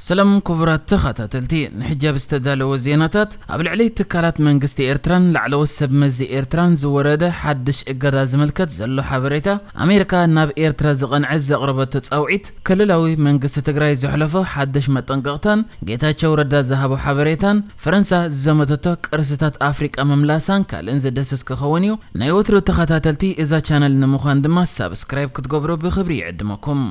ሰላም ክቡራት ተኸታተልቲ፣ ንሕጂ ኣብ ዝተዳለወ ዜናታት፣ ኣብ ልዕሊ ትካላት መንግስቲ ኤርትራን ላዕለዎት ሰብ መዚ ኤርትራን ዝወረደ ሓድሽ እገዳ ዝምልከት ዘሎ ሓበሬታ፣ ኣሜሪካ ናብ ኤርትራ ዝቐንዐ ዘቕረበቶ ጻውዒት፣ ክልላዊ መንግስቲ ትግራይ ዘሕለፎ ሓድሽ መጠንቀቕታን ጌታቸው ረዳ ዝሃቦ ሓበሬታን፣ ፈረንሳ ዝዘመተቶ ቅርስታት ኣፍሪቃ ምምላሳን ካልእን ዝደስስ ክኸውን እዩ። ናይ ወትሩ ተኸታተልቲ እዛ ቻነል ንምዃን ድማ ሳብስክራይብ ክትገብሩ ብኽብሪ ይዕድመኩም።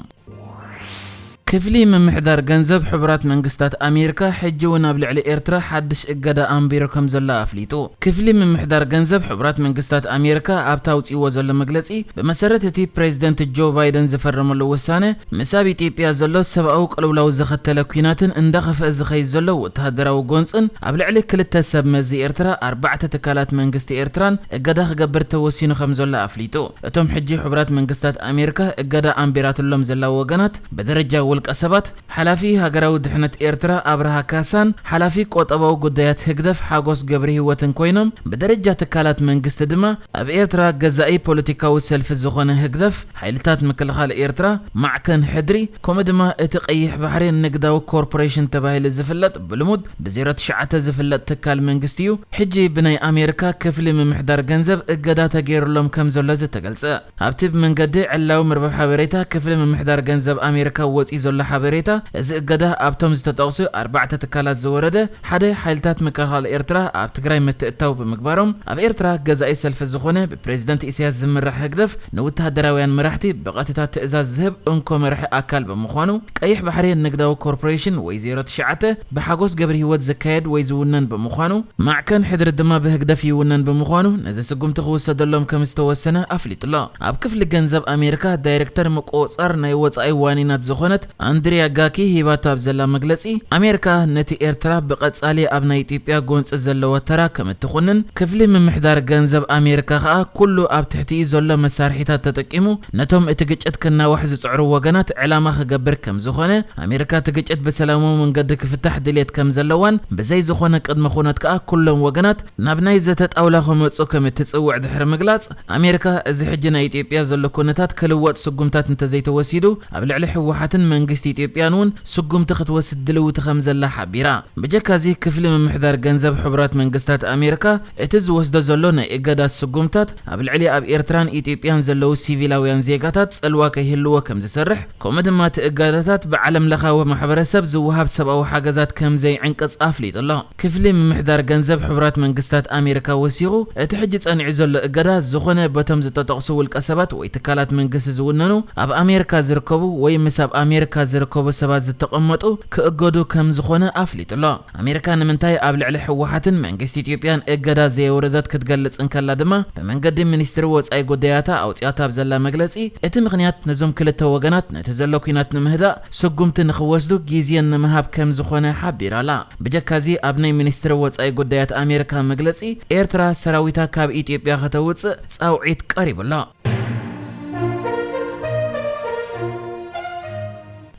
ክፍሊ ምምሕዳር ገንዘብ ሕቡራት መንግስታት ኣሜሪካ ሕጂ እውን ኣብ ልዕሊ ኤርትራ ሓድሽ እገዳ ኣንቢሩ ከም ዘሎ ኣፍሊጡ። ክፍሊ ምምሕዳር ገንዘብ ሕቡራት መንግስታት ኣሜሪካ ኣብቲ ኣውጺእዎ ዘሎ መግለጺ፣ ብመሰረት እቲ ፕሬዚደንት ጆ ባይደን ዝፈረመሉ ውሳነ፣ ምስ ኣብ ኢትዮጵያ ዘሎ ሰብኣዊ ቅልውላው ዘኸተለ ኲናትን እንዳኸፍአ ዝኸይድ ዘሎ ወተሃደራዊ ጎንጽን ኣብ ልዕሊ ክልተ ሰብ መዚ ኤርትራ ኣርባዕተ ትካላት መንግስቲ ኤርትራን እገዳ ክገብር ተወሲኑ ከም ዘሎ ኣፍሊጡ። እቶም ሕጂ ሕቡራት መንግስታት ኣሜሪካ እገዳ ኣንቢራትሎም ዘላ ወገናት ብደረጃ ውልቀ ሰባት፣ ሓላፊ ሃገራዊ ድሕነት ኤርትራ ኣብርሃ ካሳን ሓላፊ ቆጠባዊ ጉዳያት ህግደፍ ሓጎስ ገብረ ህይወትን ኮይኖም፣ ብደረጃ ትካላት መንግስቲ ድማ ኣብ ኤርትራ ገዛኢ ፖለቲካዊ ሰልፊ ዝኾነ ህግደፍ፣ ሓይልታት ምክልኻል ኤርትራ፣ ማዕከን ሕድሪ፣ ከምኡ ድማ እቲ ቀይሕ ባሕሪ ንግዳዊ ኮርፖሬሽን ተባሂሉ ዝፍለጥ፣ ብልሙድ ብዜሮ ትሽዓተ ዝፍለጥ ትካል መንግስቲ እዩ። ሕጂ ብናይ ኣሜሪካ ክፍሊ ምምሕዳር ገንዘብ እገዳ ተገይሩሎም ከም ዘሎ ዝተገልጸ። ኣብቲ ብመንገዲ ዕላዊ መርበብ ሓበሬታ ክፍሊ ምምሕዳር ገንዘብ ኣሜሪካ ወጺኡ ዘሎ ሓበሬታ፣ እዚ እገዳ ኣብቶም ዝተጠቕሱ ኣርባዕተ ትካላት ዝወረደ፣ ሓደ፣ ሓይልታት ምክልኻል ኤርትራ ኣብ ትግራይ ምትእትታው ብምግባሮም፣ ኣብ ኤርትራ ገዛኢ ሰልፊ ዝኾነ ብፕሬዚደንት ኢሳያስ ዝምራሕ ህግደፍ ንውተሃደራውያን መራሕቲ ብቐጥታ ትእዛዝ ዝህብ እንኮ መርሒ ኣካል ብምዃኑ፣ ቀይሕ ባሕሪ ንግዳዊ ኮርፖሬሽን ወይ ዜሮ ትሽዓተ ብሓጎስ ገብረ ህይወት ዝካየድ ወይ ዝውነን ብምዃኑ፣ ማዕከን ሕድሪ ድማ ብህግደፍ ይውነን ብምዃኑ፣ ነዚ ስጉምቲ ክውሰደሎም ከም ዝተወሰነ ኣፍሊጡ ኣሎ። ኣብ ክፍሊ ገንዘብ ኣሜሪካ ዳይሬክተር ምቁጽጻር ናይ ወጻኢ ዋኒናት ዝኾነት ኣንድሪያ ጋኪ ሂባቶ ኣብ ዘላ መግለጺ፣ ኣሜሪካ ነቲ ኤርትራ ብቐጻሊ ኣብ ናይ ኢትዮጵያ ጎንጺ ዘለዎ ተራ ከም እትኹንን፣ ክፍሊ ምምሕዳር ገንዘብ ኣሜሪካ ከኣ ኩሉ ኣብ ትሕቲኡ ዘሎ መሳርሒታት ተጠቂሙ ነቶም እቲ ግጭት ክናዋሕ ዝጽዕሩ ወገናት ዕላማ ክገብር ከም ዝኾነ፣ ኣሜሪካ እቲ ግጭት ብሰላማዊ መንገዲ ክፍታሕ ድልየት ከም ዘለዋን፣ ብዘይ ዝኾነ ቅድመ ኩነት ከኣ ኩሎም ወገናት ናብ ናይ ዘተ ጣውላ ክመጹ ከም እትጽውዕ ድሕሪ ምግላጽ፣ ኣሜሪካ እዚ ሕጂ ናይ ኢትዮጵያ ዘሎ ኩነታት ክልወጥ ስጉምታት እንተዘይተወሲዱ፣ ኣብ ልዕሊ ህወሓትን መንግስቲ ኢትዮጵያን እውን ስጉምቲ ክትወስድ ድልውቲ ከም ዘላ ሓቢራ። ብጀካ እዚ፣ ክፍሊ ምምሕዳር ገንዘብ ሕቡራት መንግስታት ኣሜሪካ እቲ ዝወስዶ ዘሎ ናይ እገዳ ስጉምታት ኣብ ልዕሊ ኣብ ኤርትራን ኢትዮጵያን ዘለዉ ሲቪላውያን ዜጋታት ጽልዋ ከይህልዎ ከም ዝሰርሕ፣ ከምኡ ድማ እቲ እገዳታት ብዓለም ለኻዊ ማሕበረሰብ ዝወሃብ ሰብኣዊ ሓገዛት ከም ዘይዕንቅጽ ኣፍሊጡ ኣሎ። ክፍሊ ምምሕዳር ገንዘብ ሕቡራት መንግስታት ኣሜሪካ ወሲኹ፣ እቲ ሕጂ ጸኒዑ ዘሎ እገዳ ዝኾነ በቶም ዝተጠቕሱ ውልቀ ሰባት ወይ ትካላት መንግስቲ ዝውነኑ ኣብ ኣሜሪካ ዝርከቡ ወይ ምስ ኣብ ኣሜሪካ ዝርከቡ ሰባት ዝተቐመጡ ክእገዱ ከም ዝኾነ ኣፍሊጡ ኣሎ። ኣሜሪካ ንምንታይ ኣብ ልዕሊ ህወሓትን መንግስቲ ኢትዮጵያን እገዳ ዘየውረደት ክትገልጽ እንከላ ድማ፣ ብመንገዲ ሚኒስትሪ ወጻኢ ጉዳያታ ኣውጺኣታ ኣብ ዘላ መግለጺ፣ እቲ ምኽንያት ነዞም ክልተ ወገናት ነቲ ዘሎ ኲናት ንምህዳእ ስጉምቲ ንኽወስዱ ግዜን ንምሃብ ከም ዝኾነ ሓቢራ ኣላ። ብጀካዚ ኣብ ናይ ሚኒስትሪ ወጻኢ ጉዳያት ኣሜሪካ መግለጺ፣ ኤርትራ ሰራዊታ ካብ ኢትዮጵያ ከተውጽእ ጻውዒት ቀሪቡ ኣሎ።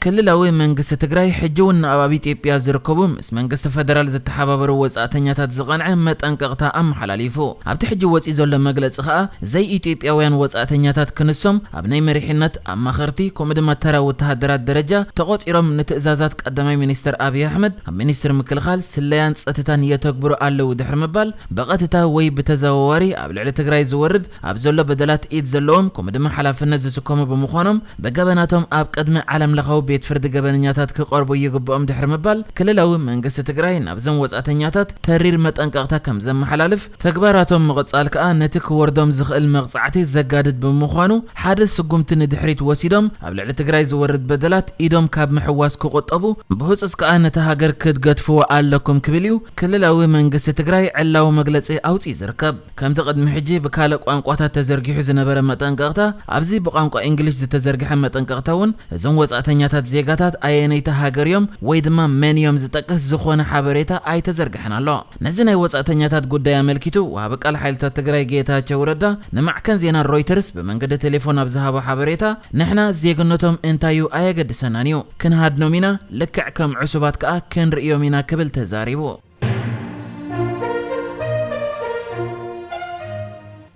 ክልላዊ መንግስቲ ትግራይ ሕጂ እውን ኣብ ኣብ ኢትዮጵያ ዝርከቡ ምስ መንግስቲ ፈደራል ዝተሓባበሩ ወጻእተኛታት ዝቐንዐ መጠንቀቕታ ኣመሓላሊፉ። ኣብቲ ሕጂ ወጺኡ ዘሎ መግለጺ ከኣ፣ ዘይኢትዮጵያውያን ወጻእተኛታት ክንሶም ኣብ ናይ መሪሕነት፣ ኣማኸርቲ፣ ከምኡ ድማ ተራ ወተሃደራት ደረጃ ተቖጺሮም ንትእዛዛት ቀዳማይ ሚኒስትር ኣብይ ኣሕመድ ኣብ ሚኒስትሪ ምክልኻል፣ ስለያን ጸጥታን የተግብሩ ኣለዉ ድሕሪ ምባል፣ ብቐጥታ ወይ ብተዘዋዋሪ ኣብ ልዕሊ ትግራይ ዝወርድ ኣብ ዘሎ በደላት ኢድ ዘለዎም፣ ከምኡ ድማ ሓላፍነት ዝስከሙ ብምዃኖም፣ ብገበናቶም ኣብ ቅድሚ ዓለም ለኻዊ ቤት ፍርዲ ገበነኛታት ክቐርቡ ይግብኦም ድሕሪ ምባል፣ ክልላዊ መንግስቲ ትግራይ ናብዞም ወጻእተኛታት ተሪር መጠንቀቕታ ከም ዘመሓላልፍ፣ ተግባራቶም ምቕጻል ከኣ ነቲ ክወርዶም ዝኽእል መቕጻዕቲ ዘጋድድ ብምዃኑ፣ ሓደ ስጉምቲ ንድሕሪት ወሲዶም ኣብ ልዕሊ ትግራይ ዝወርድ በደላት ኢዶም ካብ ምሕዋስ ክቑጠቡ፣ ብህጹጽ ከኣ ነታ ሃገር ክትገድፍዎ ኣለኩም ክብል እዩ ክልላዊ መንግስቲ ትግራይ ዕላዊ መግለጺ ኣውጺኡ ዝርከብ። ከምቲ ቅድሚ ሕጂ ብካልእ ቋንቋታት ተዘርጊሑ ዝነበረ መጠንቀቕታ፣ ኣብዚ ብቋንቋ እንግሊሽ ዝተዘርግሐ መጠንቀቕታ እውን፣ እዞም ወጻእተኛታት ዜጋታት ኣየነይቲ ሃገር እዮም ወይ ድማ መን እዮም ዝጠቅስ ዝኾነ ሓበሬታ ኣይተዘርግሐን ኣሎ። ነዚ ናይ ወጻእተኛታት ጉዳይ ኣመልኪቱ፣ ወሃቢ ቃል ሓይልታት ትግራይ ጌታቸው ረዳ ንማዕከን ዜና ሮይተርስ ብመንገዲ ቴሌፎን ኣብ ዝሃቦ ሓበሬታ፣ ንሕና ዜግነቶም እንታይ እዩ ኣየገድሰናን እዩ። ክንሃድኖም ኢና፣ ልክዕ ከም ዕሱባት ከኣ ክንርእዮም ኢና ክብል ተዛሪቡ።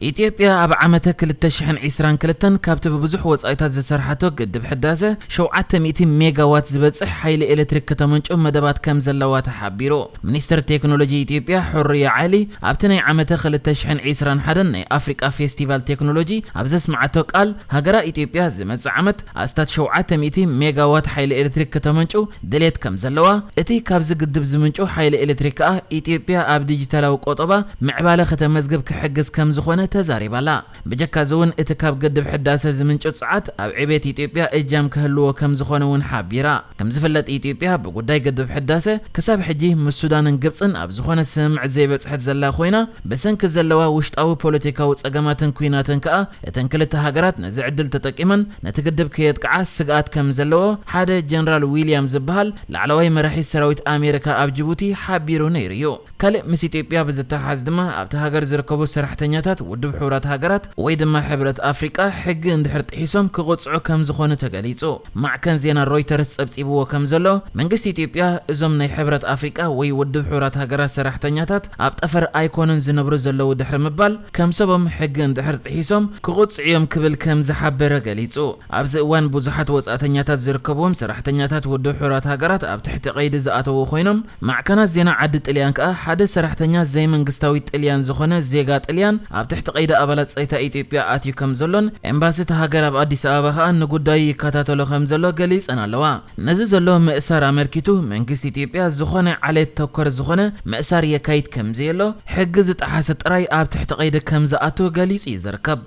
ኢትዮጵያ ኣብ ዓመተ ክልተ ሽሕን ዕስራን ክልተን ካብቲ ብብዙሕ ወጻኢታት ዝሰርሓቶ ግድብ ሕዳሰ ሸውዓተ ሚእቲ ሜጋዋት ዝበጽሕ ሓይሊ ኤሌክትሪክ ከተመንጩ መደባት ከም ዘለዋ ተሓቢሩ። ሚኒስትር ቴክኖሎጂ ኢትዮጵያ ሑርያ ዓሊ ኣብቲ ናይ ዓመተ ክልተ ሽሕን ዕስራን ሓደን ናይ ኣፍሪቃ ፌስቲቫል ቴክኖሎጂ ኣብ ዘስምዓቶ ቃል፣ ሃገራ ኢትዮጵያ ዝመጽእ ዓመት ኣስታት ሸውዓተ ሚእቲ ሜጋዋት ሓይሊ ኤሌክትሪክ ከተመንጩ ድሌት ከም ዘለዋ፣ እቲ ካብዚ ግድብ ዝምንጩ ሓይሊ ኤሌክትሪክ ከኣ ኢትዮጵያ ኣብ ዲጂታላዊ ቆጠባ ምዕባለ ከተመዝግብ ክሕግዝ ከም ዝኾነ ተዛሪባላ። ብጀካዚ እውን እቲ ካብ ግድብ ሕዳሰ ዝምንጩ ጸዓት ኣብ ዕቤት ኢትዮጵያ እጃም ክህልዎ ከም ዝኾነ እውን ሓቢራ። ከም ዝፍለጥ ኢትዮጵያ ብጉዳይ ግድብ ሕዳሰ ክሳብ ሕጂ ምስ ሱዳንን ግብጽን ኣብ ዝኾነ ስምምዕ ዘይበጽሐት ዘላ ኮይና፣ ብሰንኪ ዘለዋ ውሽጣዊ ፖለቲካዊ ጸገማትን ኲናትን ከኣ እተን ክልተ ሃገራት ነዚ ዕድል ተጠቂመን ነቲ ግድብ ከየጥቅዓ ስግኣት ከም ዘለዎ ሓደ ጀነራል ዊልያም ዝበሃል ላዕለዋይ መራሒ ሰራዊት ኣሜሪካ ኣብ ጅቡቲ ሓቢሩ ነይሩ እዩ። ካልእ ምስ ኢትዮጵያ ብዝተሓሓዝ ድማ ኣብቲ ሃገር ዝርከቡ ሰራሕተኛታት ውድብ ሕቡራት ሃገራት ወይ ድማ ሕብረት ኣፍሪቃ ሕጊ እንድሕር ጥሒሶም ክቕጽዑ ከም ዝኾኑ ተገሊጹ። ማዕከን ዜና ሮይተርስ ጸብጺብዎ ከም ዘሎ መንግስቲ ኢትዮጵያ እዞም ናይ ሕብረት ኣፍሪቃ ወይ ውድብ ሕቡራት ሃገራት ሰራሕተኛታት ኣብ ጠፈር ኣይኮኑን ዝነብሩ ዘለዉ ድሕሪ ምባል ከም ሰቦም ሕጊ እንድሕር ጥሒሶም ክቕጽዑ እዮም ክብል ከም ዝሓበረ ገሊጹ። ኣብዚ እዋን ብዙሓት ወጻእተኛታት ዝርከብዎም ሰራሕተኛታት ውድብ ሕቡራት ሃገራት ኣብ ትሕቲ ቀይዲ ዝኣተዉ ኮይኖም፣ ማዕከናት ዜና ዓዲ ጥልያን ከኣ ሓደ ሰራሕተኛ ዘይመንግስታዊ ጥልያን ዝኾነ ዜጋ ጥልያን ኣብ ትሕቲ ቀይዲ ኣባላት ጸጥታ ኢትዮጵያ ኣትዩ ከም ዘሎን ኤምባሲ እታ ሃገር ኣብ ኣዲስ ኣበባ ከኣ ንጉዳዩ ይከታተሎ ከም ዘሎ ገሊጸን ኣለዋ። ነዚ ዘሎ ምእሳር ኣመልኪቱ መንግስቲ ኢትዮጵያ ዝኾነ ዓሌት ተኮር ዝኾነ ምእሳር የካይድ ከም ዘየሎ፣ ሕጊ ዝጠሓሰ ጥራይ ኣብ ትሕቲ ቀይዲ ከም ዝኣቱ ገሊጹ እዩ ዝርከብ።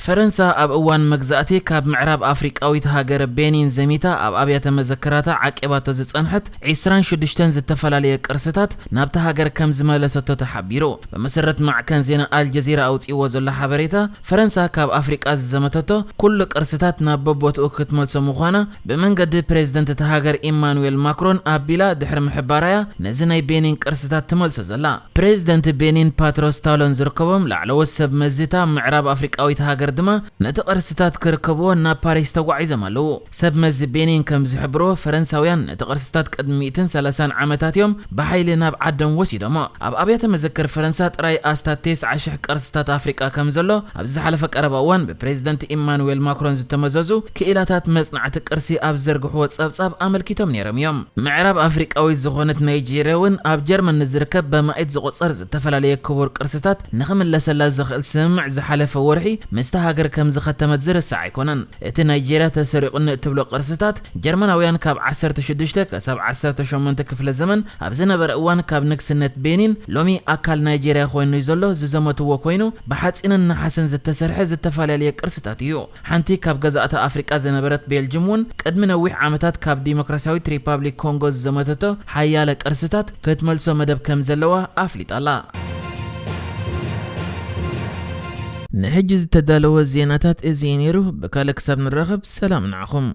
ፈረንሳ ኣብ እዋን መግዛእቲ ካብ ምዕራብ ኣፍሪቃዊት ሃገር ቤኒን ዘሚታ ኣብ ኣብያተ መዘክራታ ዓቂባቶ ዝጸንሐት ዕስራን ሽዱሽተን ዝተፈላለየ ቅርስታት ናብታ ሃገር ከም ዝመለሰቶ ተሓቢሩ። ብመሰረት ማዕከን ዜና ኣልጀዚራ ኣውጺእዎ ዘሎ ሓበሬታ፣ ፈረንሳ ካብ ኣፍሪቃ ዝዘመተቶ ኩሉ ቅርስታት ናብ በቦትኡ ክትመልሶ ምዃና ብመንገዲ ፕሬዝደንት እታ ሃገር ኢማኑኤል ማክሮን ኣቢላ ድሕሪ ምሕባራያ ነዚ ናይ ቤኒን ቅርስታት ትመልሶ ዘላ። ፕሬዝደንት ቤኒን ፓትሮስ ታሎን ዝርከቦም ላዕለዎት ሰብ መዚታ ምዕራብ ኣፍሪቃዊት ሃገር ድማ ነቲ ቅርስታት ክርከብዎ ናብ ፓሪስ ተጓዒዞም ኣለዉ። ሰብ መዚ ቤኒን ከም ዝሕብርዎ፣ ፈረንሳውያን ነቲ ቅርስታት ቅድሚ ሚእትን ሰላሳን ዓመታት እዮም ብሓይሊ ናብ ዓዶም ወሲዶሞ። ኣብ ኣብያተ መዘክር ፈረንሳ ጥራይ ኣስታት ተስዓ ሽሕ ቅርስታት ኣፍሪቃ ከም ዘሎ ኣብዚ ዝሓለፈ ቀረባ እዋን ብፕሬዝደንት ኢማኑኤል ማክሮን ዝተመዘዙ ክኢላታት መጽናዕቲ ቅርሲ ኣብ ዝዘርግሕዎ ጸብጻብ ኣመልኪቶም ነይሮም እዮም። ምዕራብ ኣፍሪቃዊት ዝኾነት ናይጄርያ እውን ኣብ ጀርመን ንዝርከብ በማኢት ዝቑጸር ዝተፈላለየ ክቡር ቅርስታት ንኽምለሰላ ዘኽእል ስምምዕ ዝሓለፈ ወርሒ ምስታ ሃገር ከም ዝኸተመት ዝርሳዕ ኣይኮነን። እቲ ናይጄርያ ተሰሪቑኒ እትብሎ ቅርስታት፣ ጀርመናውያን ካብ ዓሰርተ ሽዱሽተ ክሳብ ዓሰርተ ሸሞንተ ክፍለ ዘመን ኣብ ዝነበረ እዋን ካብ ንግስነት ቤኒን፣ ሎሚ ኣካል ናይጄርያ ኮይኑ ዘሎ፣ ዝዘመትዎ ኮይኑ፣ ብሓጺንን ነሓስን ዝተሰርሐ ዝተፈላለየ ቅርስታት እዩ። ሓንቲ ካብ ገዛእቲ ኣፍሪቃ ዝነበረት ቤልጅም እውን ቅድሚ ነዊሕ ዓመታት ካብ ዲሞክራሲያዊት ሪፓብሊክ ኮንጎ ዝዘመተቶ ሓያለ ቅርስታት ክትመልሶ መደብ ከም ዘለዋ ኣፍሊጣ ኣላ። ንሕጂ ዝተዳለወ ዜናታት እዚ እዩ ነይሩ። ብካልእ ክሳብ ንራኸብ ሰላም ንዓኹም።